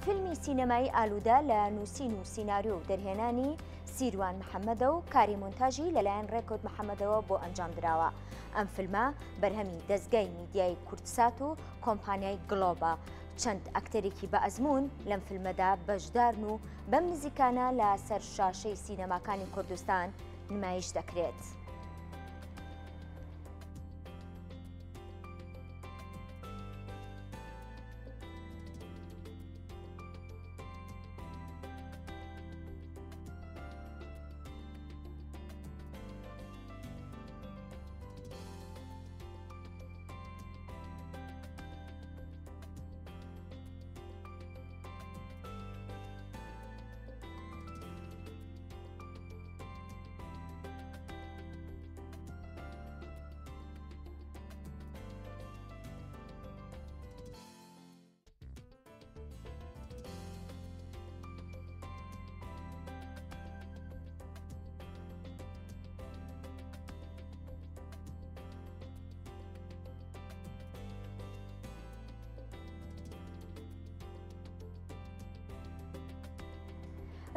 فیلمی سینەمایی ئالوودە لە نووسین و سیناریۆ و دەرهێنانی سیروان محەممەدە و کاری مۆنتاژی لەلایەن ڕێکەوت محەممەدەوە بۆ ئەنجام دراوە. ئەم فیلمە بەرهەمی دەزگای میدیای کوردسات و کۆمپانیای گڵۆبە. چەند ئەکتەرێکی بە ئەزموون لەم فیلمەدا بەشدارن و بەم نزیکانە لە سەر شاشەی سینەماکانی کوردستان نمایش دەکرێت.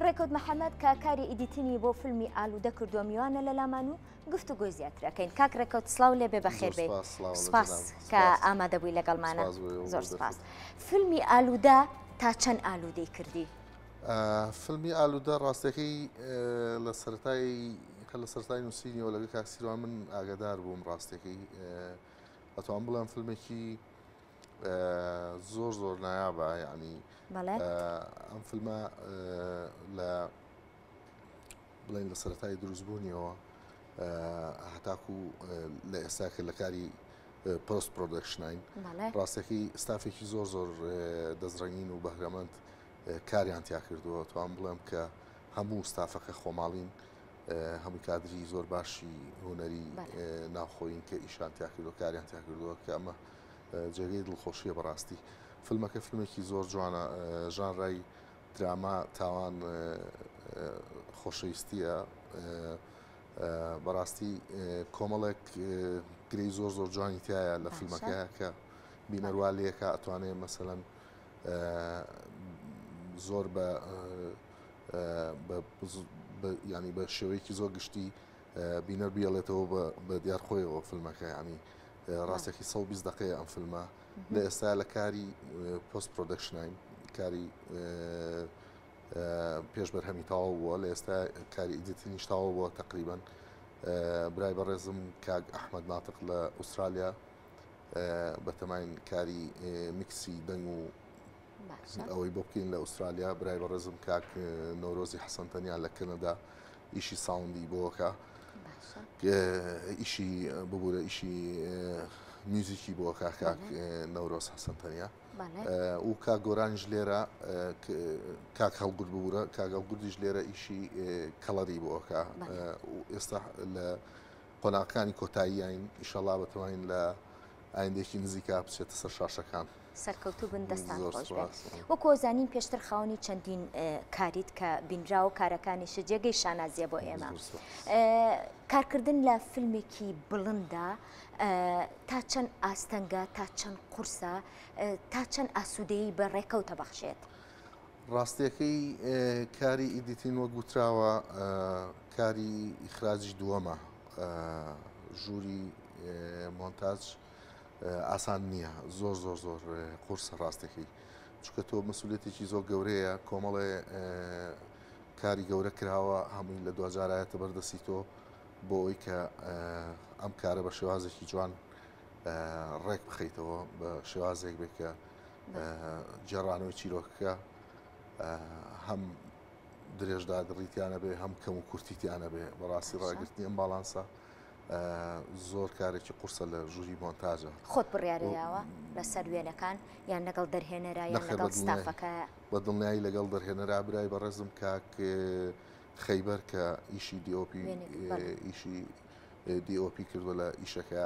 ڕێکەوت محەممەد کە کاری editing ی بۆ فیلمی ئالوودە کردووە میوانە لە لامان و گفتوگۆی زیاتر ئەکەین کاک ڕێکەوت سڵاو لێبێ بەخێر بێی سپاس کە ئامادە بووی لەگەڵمانە زۆر سپاس فیلمی ئالوودە تا چەند ئالوودەی کردی؟ فیلمی ئالوودە ڕاستەکەی لە سەرەتای کە لە سەرەتای نووسینیەوە لەگە کاک سیروان من ئاگادار بووم ڕاستەکەی ئەتوان بڵێم فیلمێکی زۆر زۆر نایابە یعنی ئەم فیلمە لە بڵێین لە سەرەتای دروستبوونیەوە هەتاکو لە ئێستا کە لە کاری post production ین ڕاستەکەی ستافێکی زۆر زۆر دەستڕەنگین و بەهرەمەند کاریان تیا کردووە توان بڵێم کە هەموو ستافەکە خۆماڵین هەموو کادری زۆر باشی هونەری ناوخۆین کە ئیشان تیا کردو کاریان تیا کردووە کە ئەمە جێگەی دڵخۆشیە بەڕاستی فیلمەکە فیلمێکی زۆر جوانە ژانرای دراما تاوان خۆشەویستیە بەڕاستی کۆمەڵێک گرەی زۆر زۆر جوانی تایە لە فیلمەکە کە بینەروا لەکە ئەتوانێ مەسەەن زۆر بە ینی بە شێوەیەکی زۆر گشتی بینەر بێڵێتەوە بە دیار خۆیەوە فیلمەکە ینی ڕاستێکی 120 دقەیە ئەم فیلمە لە ئێستا لە کاری post production ین کاری پێش بەرهەمی تەواو بووە لە ئێستا کاری editing یش تەواو بووە تقریبان برای بەڕێزم کاک ئەحمد ناتق لە ئوسترالیا بەتەماین کاری میکسی دەنگ و ئەوەی بۆ بکەین لە ئوسترالیا برای بەڕێزم کاک نەورۆزی حەسەن تەنیا لە کەنەدا ئیشی sound ی بۆکە ئیشی ببوورە ئیشی میوزیکی بۆ کاک نەورۆز حەسەن تەنیا و کاک گۆرانیش لێرە کاک هەڵگورد ببوورە کاک هەڵگوردیش لێرە ئیشی color ی بۆکە ئێستا لە قۆناغەکانی کۆتاییین ئیشەڵا بەتوانین لە ئایندێکی نزیکا بچێتە سەر شاشەکان. سەرکەوتوو بن دەستان خۆش بێت. وەکو زانین پێشتر خاوەنی چەندین کاریت کە بینراوە کارەکانیشت جێگەی شانازیە بۆ ئێمە. کارکردن لە فیلمێکی بڵندا تا چەند ئاستەنگە تا چەند قورسە تا چەند ئاسوودەیی بە ڕێکەوتە بەخشێت؟ ڕاستیەکەی کاری editing وەک وتراوە کاری ئیخراجی دووەمە ژووری مۆنتاج ئاسان نییە زۆر زۆر زۆر قورسە ڕاستەکەی چونکە تۆ مەسولێتێکی زۆر گەورەیە کۆمەڵێ کاری گەورە کراوە هەمووی لە دوجارایەتە بەردەستی تۆ بۆ ئەوی کە ئەم کارە بە شێوازێکی جوان ڕێک بخەیتەوە بە شێوازێک بێت کە گێڕانەوەی چیرۆکەکە هەم درێژدادڕیتیانە بێ هەم کەم و کورتیتیانە بێ بەڕاستی ڕاگرتنی ئەم باڵانسە زۆر کارێکی قورسە لە ژووری مۆنتاجە. خۆت بڕیارەیاوە لەسەر وێنەکان یان لەگەڵ دەرهێنەرا یان لەگەڵ ستافەکە؟ بە دڵنیایی لەگەڵ دەرهێنەرا برای بەڕێزم کاک خەیبەر کە ئیشی DOP ئیشی DOP کردووە لە ئیشەکە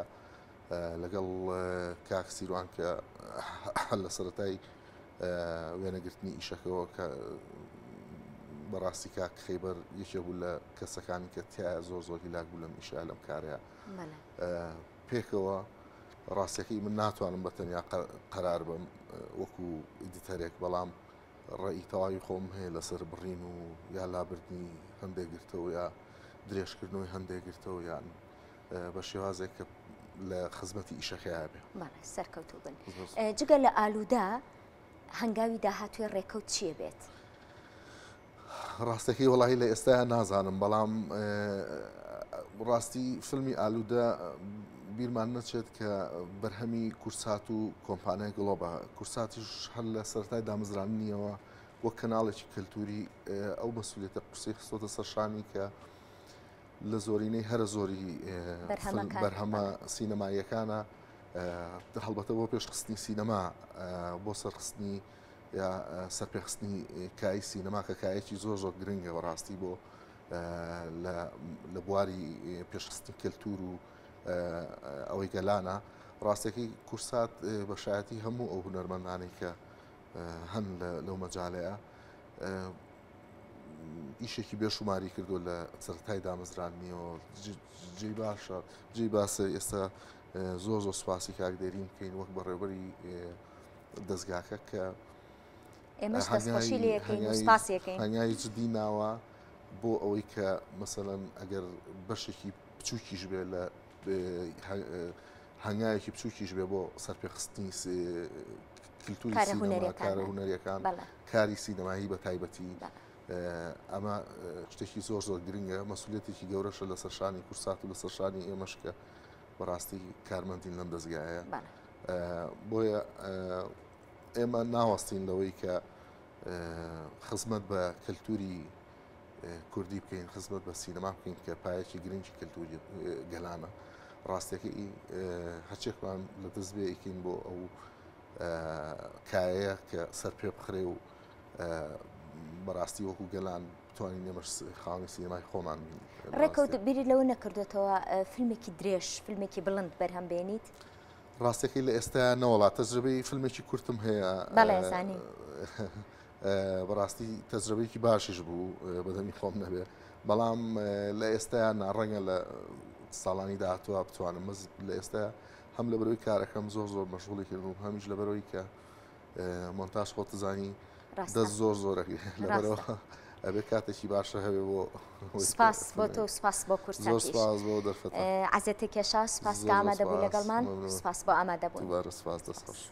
لەگەڵ کاک سیروان کە لە سەرەتای وێنەگرتنی ئیشەکەەوە کە بەڕاستی کاک خەیبەر یەکێ بوو لە کەسەکانی کە تایە زۆر زۆر هیلاک بوو لەم ئیشە لەم کارەیە پێکەوە ڕاستەکەی من ناتوانم بە تەنیا قەرار بم وەکو editor ێک بەڵام. ڕەئی تەواوی خۆم هەیە لەسەر بڕین و یا لابردنی هەندێک گرتەوە یا درێژکردنەوەی هەندێک گرتەوە یان بە شێوازێک کە لە خزمەتی ئیشەکەیا بێ. بەڵێ سەرکەوتوو بن. جگە لە ئالوودە هەنگاوی داهاتووی ڕێکەوت چییە بێت؟ ڕاستەکەی وەڵی لە ئێستا نازانم بەڵام ڕاستی فیلمی ئالوودە بیرمان نەچێت کە بەرهەمی کورسات و کۆمپانیای گڵۆبە کورساتیش هەر لە سەرای دامەزراننیەوە وەک کەناڵێکی کەلتوری ئەو مەسوولێتە قورسی خستۆتە سەرشانی کە لە زۆرینەی هەرە زۆری بەرهەمە سینەماییەکانە هەڵبەتە بۆ پێشخستنی سینەما بۆ سەرخستنی یا سەرپێخستنی کای سینەما کە کایەکی زۆر زۆر گرنگە بەڕاستی بۆ لە بواری پێشخستنی کەلتور و ئەوەی گەلانە ڕاستەکەی کورسات بەشایەتی هەموو ئەو هونەرمەندانەی کە هەن لەو مەجالەیە ئیشێکی بێشوماری کردو لە سەرەتای دامەزراندنیەوە جێی باشە جێی باسە ئێستا زۆر زۆر سوپاسی کاک دێرین بکەین وەک بەڕێوبەری دەستگاکە کە ئێمەش دەستخۆشی لێ ئەکەین و سوپاسی ئەکەین. هەنگاوی جدی ناوە بۆ ئەوەی کە مەسەلەن ئەگەر بەشێکی بچووکیش بێ لە هەنگاوێکی بچووکیش بێ بۆ سەرپێخستنی کللتوری سینەما کارە هونەریەکان کاری سینەمایی بە تایبەتی ئەمە شتێکی زۆر زۆر گرنگە مەسولێتێکی گەورەشە لەسەر شانی کورسات و لەسەر شانی ئێمەش کە بەڕاستی کارمەندین لەم دەستگایە بۆیە ئێمە ناوەستین لەوەی کە خزمەت بە کەلتوری کوردی بکەین خزمەت بە سینەما بکەین کە پایەکی گرنگی کەلتوری گەلانە ڕاستەکەی هەرچێکمان لە دەست بێ ئەیکەین بۆ ئەو کایەیە کە سەر پێ بخرێ و بەڕاستی وەکو گەلان بتوانین ئێمەش خاوەنی سینەمای خۆمان بین. ڕێکەوت بیرت لەوە نەکردوێتەوە فیلمێکی درێژ فیلمێکی بڵند بەرهەم بێنیت؟ ڕاستەکەی لە ئێستا نەوەڵا تەجربەی فیلمێکی کورتم هەیە بەڵێ زانی. بەڕاستی تەجربەیەکی باشیش بوو بەدەمی خۆم نەبێ بەڵام لە ئێستا ناڕەنگە لە ساڵانی داهاتوە بتوانم مەز لە ئێستا هەم لە بەرەوەی کارەکەم زۆر زۆر مەشغوڵی کردم هەمیش لە بەرەوەی کە مۆنتاژ خۆت زانی دەست زۆر زۆرەکەی لەبەرەوە ئەبێ کاتێکی باشە هەبێ بۆ سپاس بۆ تۆ سپاس بۆ کورسات سپاس بۆ دەرفەت عزیەتی کێشا سپاس کە ئامادە بوو لەگەڵمان سپاس بۆ ئامادە بوون سپاس دەست خۆش.